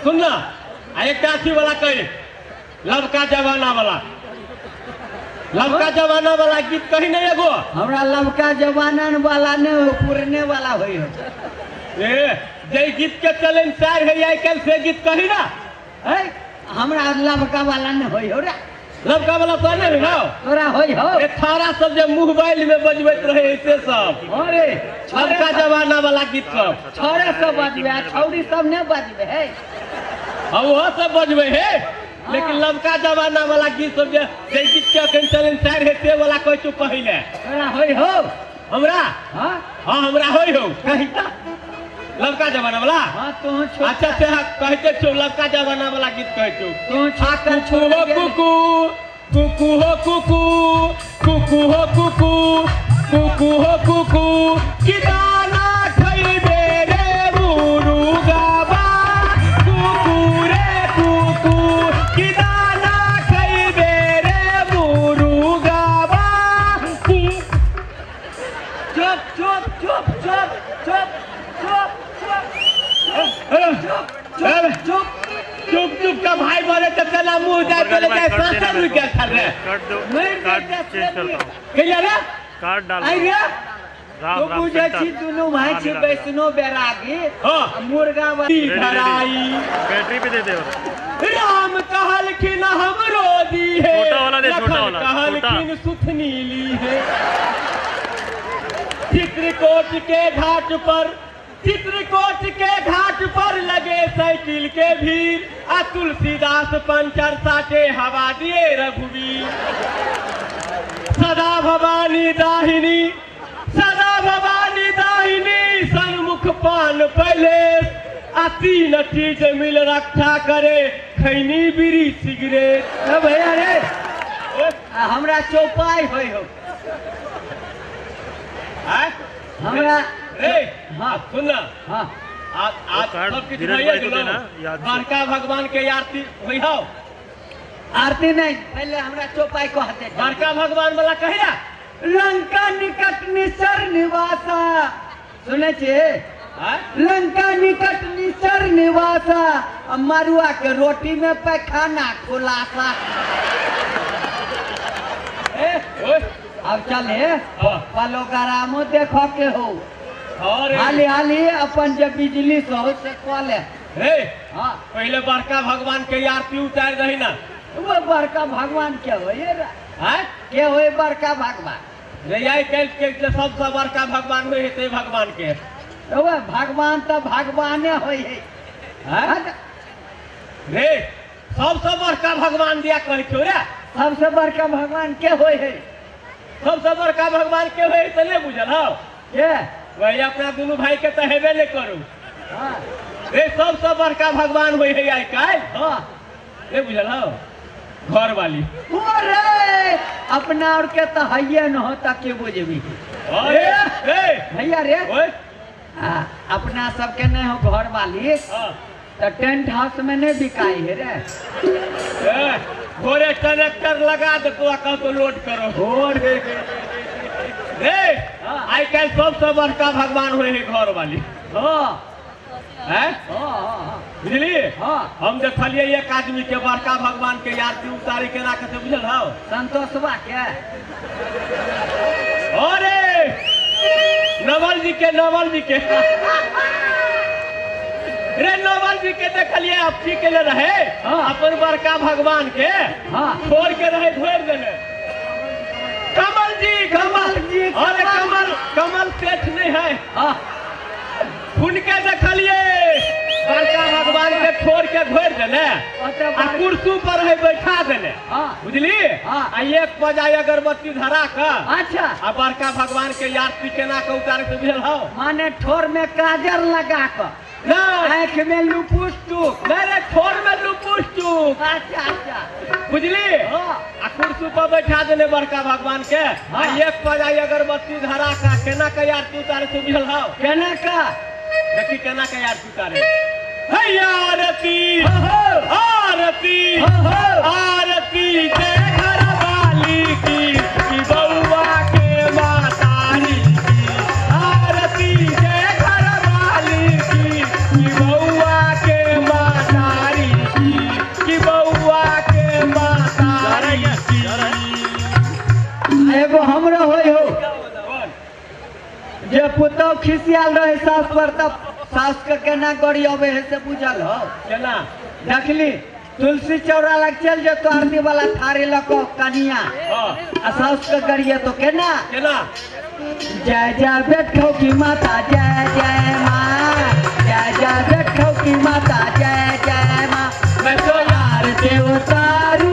सुन ना आ एकटा अथी वाला कही लवका जमाना वाला लवका जमाना वाला गीत कही नहीं एगो हमरा लवका जमाना वाला नहीं हो पुरने वाला होई हो ए जे गीत के चलन सार है आइ काल्हि से गीत कही ना है हमरा लवका वाला नहीं होई हो रे लवका वाला तो नहीं हो तोरा होई हो ए थारा सब जे मोबाइल में बजबैत रहे से सब अरे लवका जमाना वाला गीत सब छोरा सब बजबे आ छौरी सब नहीं बजबे है हां वो सब बजबे है लेकिन लवका जमाना वाला गीत सब जे जे गीत के अखन चलन सार है से वाला कहै छौ पहिले तोरा होई हो हमरा हां हां हमरा होई हो कही त लवका जमाना वाला हां तू छोटा अच्छा से कहते छौ लवका जमाना वाला गीत कहै छौ तू छोटा कुकू हो कुकू कुकू हो कुकू कुकू हो कुकू कुकू हो कुकू कि दाना खइबे रे मुरुगाबा कुकू रे कुकू कि दाना खइबे रे मुरुगाबा चुप चुप चुप चुप चुप चुप चुप चुप चुप चुप चुप का भाई बोले तो चला मुंह जाए चले जाए सांस रुक गया था रे काट दो कार्ड चेंज करता हूं कहिया रे कार्ड डाल आई रे राम तो राम बुझे छी दुनू भाई छी वैष्णो बैरागी हां मुर्गा धराई बैटरी पे दे दे राम कहलखिन हमरो दी है छोटा वाला दे छोटा वाला कहलखिन सुथनी ली है चित्रकूट के घाट पर चित्रकूट के घाट पर लगे साइकिल के भीड़ आ तुलसीदास पंचर साटे हवा दिए रघुवीर सदा भवानी दाहिनी सदा भवानी दाहिनी सन्मुख पान पैलेस आ तीन चीज मिल रक्षा करे खैनी बीड़ी सिगरेट भैया रे हमरा चौपाई होई हो हमरा रे हाँ सुन ना हाँ आज सब किछु भइए गेलौ बड़का भगवान के आरती होइ हौ आरती नहीं पहले हमरा चौपाई कहते बड़का भगवान वाला कही ना लंका निकट निसर निवासा सुनै छी लंका निकट निसर निवासा मरुआ के रोटी में पैखाना खुलासा अब चले पलोग्रामो देखो के हो हाली हाली अपन जे बिजली से हो से कऽ ले रे हाँ पहले बड़का भगवान के आरती उतार दही ना वो बड़का भगवान के होय रे हैं के होय बड़का भगवान रे आइ काल्हि के सबसँ बड़का भगवान होय हेतै भगवान के वो भगवान तऽ भगवाने होय है हैं रे सबसँ बड़का भगवान दिया कहै छौ रे सबसँ बड़का भगवान के होय है सबसँ बड़का भगवान के होय तऽ नहि बुझल हौ के वही अपना दुनू भाई के तऽ हेबे नहि करू हाँ रे सबसँ बड़का भगवान होय है आइ काल्हि हाँ नहि बुझल हौ घर वाली रे अपना और के तो हइये न होता के बुझबी अरे रे भैया रे ओए अपना सबके नहीं हो घर वाली तो टेंट हाउस में नहीं बिकाई है रे घोड़े ट्रैक्टर लगा दे तो कह तो लोड करो रे रे आइ काल्हि सबसँ बड़का भगवान होय है घर वाली हाँ हैं हाँ बुझलिए हाँ हम देखलिए एक आदमी के बड़का भगवान के आरती उतारे केना के से बुझल हौ संतोषवा के अरे नवल जी के रे नवल जी के देखलिए आप की केले रहे हाँ। अपन बड़का भगवान के हाँ छोड़ के रहे धोर देने कमल जी कमल जी अरे कमल कमल सेठ नहीं है हाँ हुनके देखलिए बड़का भगवान के छोड़ के घोर देने आ कुर्सी पर है बैठा देने हाँ बुझली हाँ। आ एक बजाय अगरबत्ती धरा के अच्छा आ बड़का भगवान के आरती केना के उतारे से बुझल हौ माने ठोर में काजर लगा के ना आँख में लुपुस्टुक नहीं रे ठोर में लुपुस्टुक अच्छा अच्छा बुझली हाँ आ कुर्सी पर बैठा देने बड़का भगवान के हाँ। आ एक बजाय अगरबत्ती धरा के केना के आरती उतारे से बुझल हौ केना का देखी केना के आरती उतारे है आरती हो आरती हो आरती जय घर वाली की बउआ के मातारी की आरती जय घर वाली की बउआ के मातारी। पुतोह खिसियाल रहे सास पर तब सास के केना गरियाबै है से बुझल हो केना देखली तुलसी चौरा लग चल जेतो आरती वाला थारी लऽ कऽ कनिया हाँ आ सास के गरिए तो केना केना जय जय बैठो की माता जय जय माँ जय जय बैठो की माता जय जय माँ मैं तो यार देवतारू।